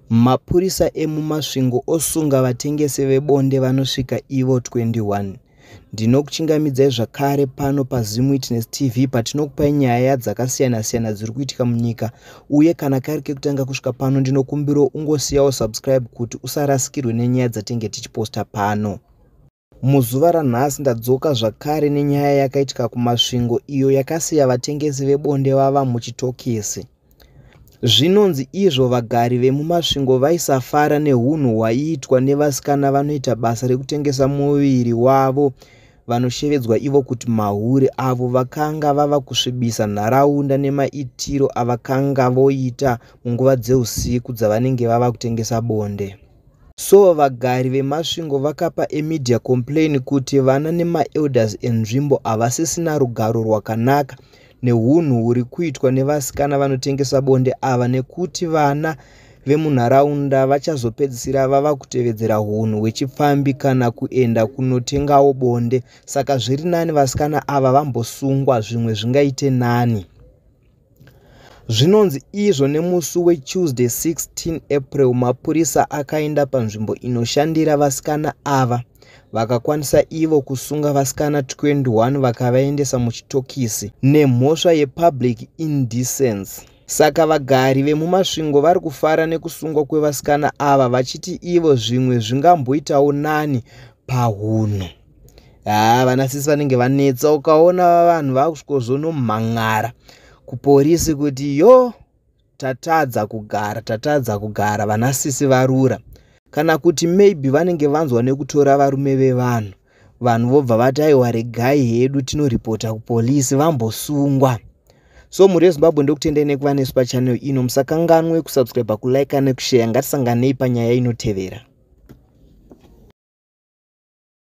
Mapurisa emuMasvingo osunga vatengesi vebonde vanosvika ivo 21. Ndinokuchingamidzai zvakare pano paZim Witness TV patinokupai nyaya dzakasiyana-siyana dziri kuitika munyika uye kana kari kekutanga kusvika pano ndinokumbirawo ungosiyawo subscribe kuti usarasikirwe nenyaya dzatenge tichiposta pano. Muzuva ranhasi ndadzoka zvakare nenyaya yakaitika kuMasvingo iyo yakasiya vatengesi vebonde vava muchitokisi. Zvinonzi izvo vagari vemuMasvingo vaisafara nehunhu hwaiitwa nevasikana vanoita basa rekutengesa muviri wavo vanoshevedzwa ivo kuti mahure avo vakanga vava kusvibisa nharaunda nemaitiro avakanga voita munguva dzeusiku dzavanenge vava kutengesa bonde. So vagari veMasvingo vakapa emedia complain kuti vana nemaelders enzvimbo havasisina rugaro rwakanaka nehunhu huri kuitwa nevasikana vanotengesa bonde ava nekuti vana vemunharaunda vachazopedzisira vava kutevedzera hunhu hwechipfambi kana kuenda kunotengawo bonde saka zviri nani vasikana ava vambosungwa zvimwe zvingaite nani. Zvinonzi izvo nemusi weTuesday 16 April mapurisa akaenda panzvimbo inoshandira vasikana ava vakakwanisa ivo kusunga vasikana 21 vakavaendesa muchitokisi nemhosva yepublic indecency. Saka vagari vemuMasvingo vari kufara nekusungwa kwevasikana ava vachiti ivo zvimwe zvingamboitawo nani pahunhu. Haa vana sisi vanenge vanetsa ukaona vanhu vakusvikozonomhan'ara kuporisi kuti yo tatadza kugara tatadza kugara vana sisi varura kana kuti maybe vanenge vanzwa nekutora varume vevanhu vanhu vobva vati aiwa regai hedu tinoripota kupolisi vambosungwa. So mhuri yeZimbabwe ndokutendai nekuva nesu pachannel ino musakanganwe kusubscribe kulike nekushare ngatisanganei panyaya inotevera.